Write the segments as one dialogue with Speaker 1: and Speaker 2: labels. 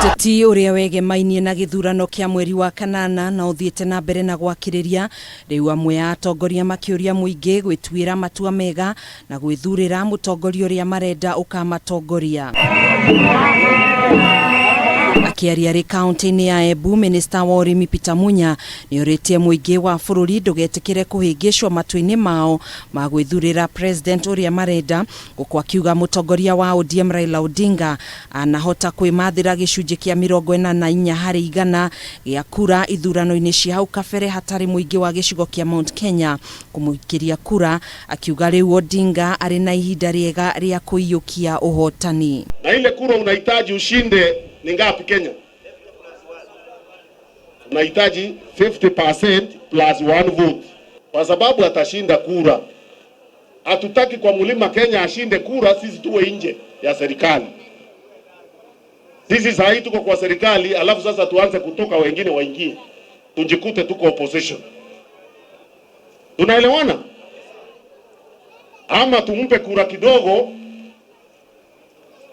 Speaker 1: Ũteti ũrĩa wegemainie na gĩthurano kĩa mweri wa kanana na ũthiĩte na mbere na gwakĩrĩria rĩu, amwe a atongoria makĩũria mũingĩ gwĩtuĩra matua mega na gwĩthurĩra mũtongoria ũrĩa marenda ũkamatongoria. Akĩaria arĩ kaunti-inĩ ya Embu, minista wa ũrĩmi Peter Munya nĩorĩtie mũingĩ wa bũrũri ndũgetĩkĩre kũhĩngĩcwo matua-inĩ mao ma gwĩthurĩra president ũrĩa marenda, gũkũ akiuga mũtongoria wa ODM Raila Odinga anahota kwĩmathĩra gĩcunjĩ kĩa 44% gĩa kura ithurano-inĩ cia hau kabere hatarĩ mũingĩ wa gĩcigo kĩa Mount Kenya kũmũikĩria kura, akiuga rĩu Odinga arĩ na ihinda rĩega rĩa kũiyũkia ũhotani.
Speaker 2: Na ile kura unahitaji ushinde ni ngapi Kenya? Unahitaji 50% plus one vote, kwa sababu atashinda kura. Hatutaki kwa mlima Kenya ashinde kura, sisi tuwe nje ya serikali. Sisi saa hii tuko kwa serikali, alafu sasa tuanze kutoka, wengine waingie, tujikute tuko opposition. Tunaelewana? Ama tumpe kura kidogo,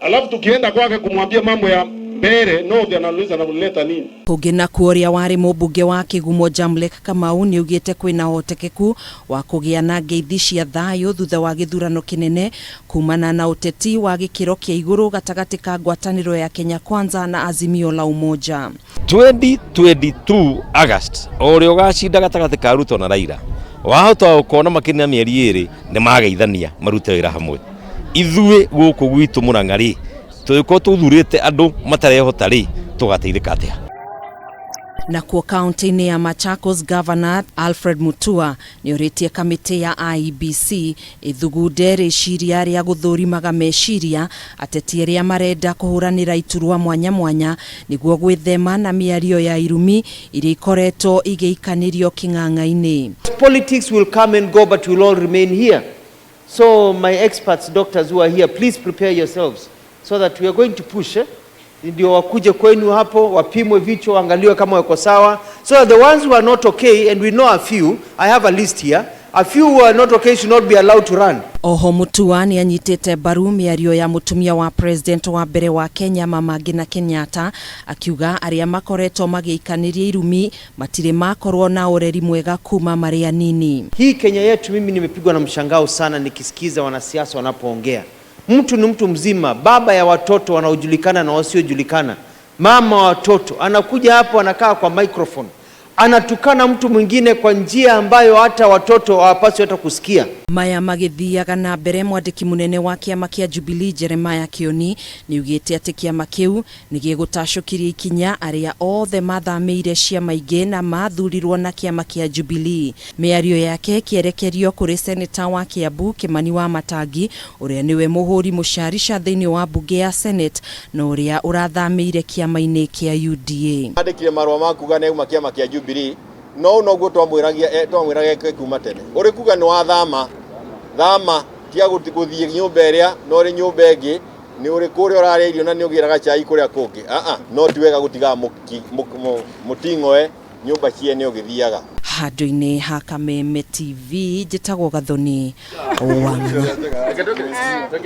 Speaker 2: alafu tukienda kwake kumwambia mambo ya mbere North, anauliza namleta nini?
Speaker 1: Kũngĩ nakuo, ũrĩa warĩ mũmbunge wa Kĩgumo Jamlek Kamau nĩaugĩte kwĩna ũhotekeku wa kũgĩa na ngeithi cia thayũ thutha wa gĩthurano kĩnene kumana na ũteti wa gĩkĩro kĩa igũrũ gatagatĩ ka ngwatanĩro ya Kenya Kwanza na Azimio la Umoja.
Speaker 3: 2022 August, o ũrĩa ũgacinda gatagatĩ ka Ruto na Raila, wahota ũkona makĩria na mĩeri 2 nĩ mageithania marute wĩra hamwe. Ithuĩ gũkũ gwitũ Mũrang'a rĩ, tũgĩkorwo tũthurĩte andũ matarehota rĩ, tũgateithĩka atĩa?
Speaker 1: Nakuo kaunti-inĩ ya Machakos, Governor Alfred Mutua nĩorĩtie kamĩtĩ ya IEBC ĩthugunde rĩciria rĩa gũthũrimaga meciria ateti arĩa marenda kũhũranĩra iturwa mwanya mwanya nĩguo gwĩthema na mĩario ya irumi iria ikoretwo igĩikanĩrio kĩng'ang'a-inĩ.
Speaker 4: Politics will come and go, but we'll all remain here. So my experts, doctors who are here, please prepare yourselves so that we are going to push, eh? Ndio wakuje kwenu hapo wapimwe vichwa, waangaliwe kama wako sawa, so that the ones who are not okay, and we know a few, I have a list here, a few who are not okay should not be allowed to run.
Speaker 1: Oho Mutua nĩ anyitĩte mbaru mĩario ya mũtumia wa president wa mbere wa Kenya Mama Ngina Kenyatta, akiuga arĩa makoretwo magĩikanĩria irumi matirĩ makorwo na ũreri mwega kuma marĩ anini.
Speaker 4: Hii Kenya yetu, mimi nimepigwa na mshangao sana nikisikiza wanasiasa wanapoongea. Mtu ni mtu mzima, baba ya watoto wanaojulikana na wasiojulikana, mama wa watoto, anakuja hapo anakaa kwa microphone, anatukana mtu mwingine kwa njia ambayo hata watoto hawapaswi hata kusikia.
Speaker 1: Maya magĩthiaga na mbere, mwandĩki mũnene wa kĩama kĩa Jubilee Jeremiah Kioni nĩaugĩte atĩ kĩama kĩu nĩ gĩgũtacũkĩria ikinya arĩa othe mathamĩire ciama ingĩ na mathurirwo na kĩama kĩa Jubilee. Mĩario yake ĩkĩerekerio kũrĩ seneta wa Kiambu Kimani wa Matangi, ũrĩa nĩwe mũhũri mũcarica thĩinĩ wa mbunge ya Senate na ũrĩa ũrathamĩire kĩama-inĩ kĩa UDA.
Speaker 5: Andĩkire marũa ma kuga nĩ auma kĩama kĩa Jubilee, no noguo twamwĩragia, twamwĩraga eke kuma tene. Ũrĩ kuga nĩ wathama thama, tiga gũthiĩ nyũmba ĩrĩa na ũrĩ nyũmba ĩngĩ nĩ ũrĩ kũrĩa ũrarĩa irio na nĩ ũgĩraga cai kũrĩa kũngĩ. Aa, no ti wega gũtigaga mũting'oe nyũmba ciene ũgĩthiaga.
Speaker 1: Handũ-inĩ ha Kameme TV, njĩtagwo Gathoni Wang'a.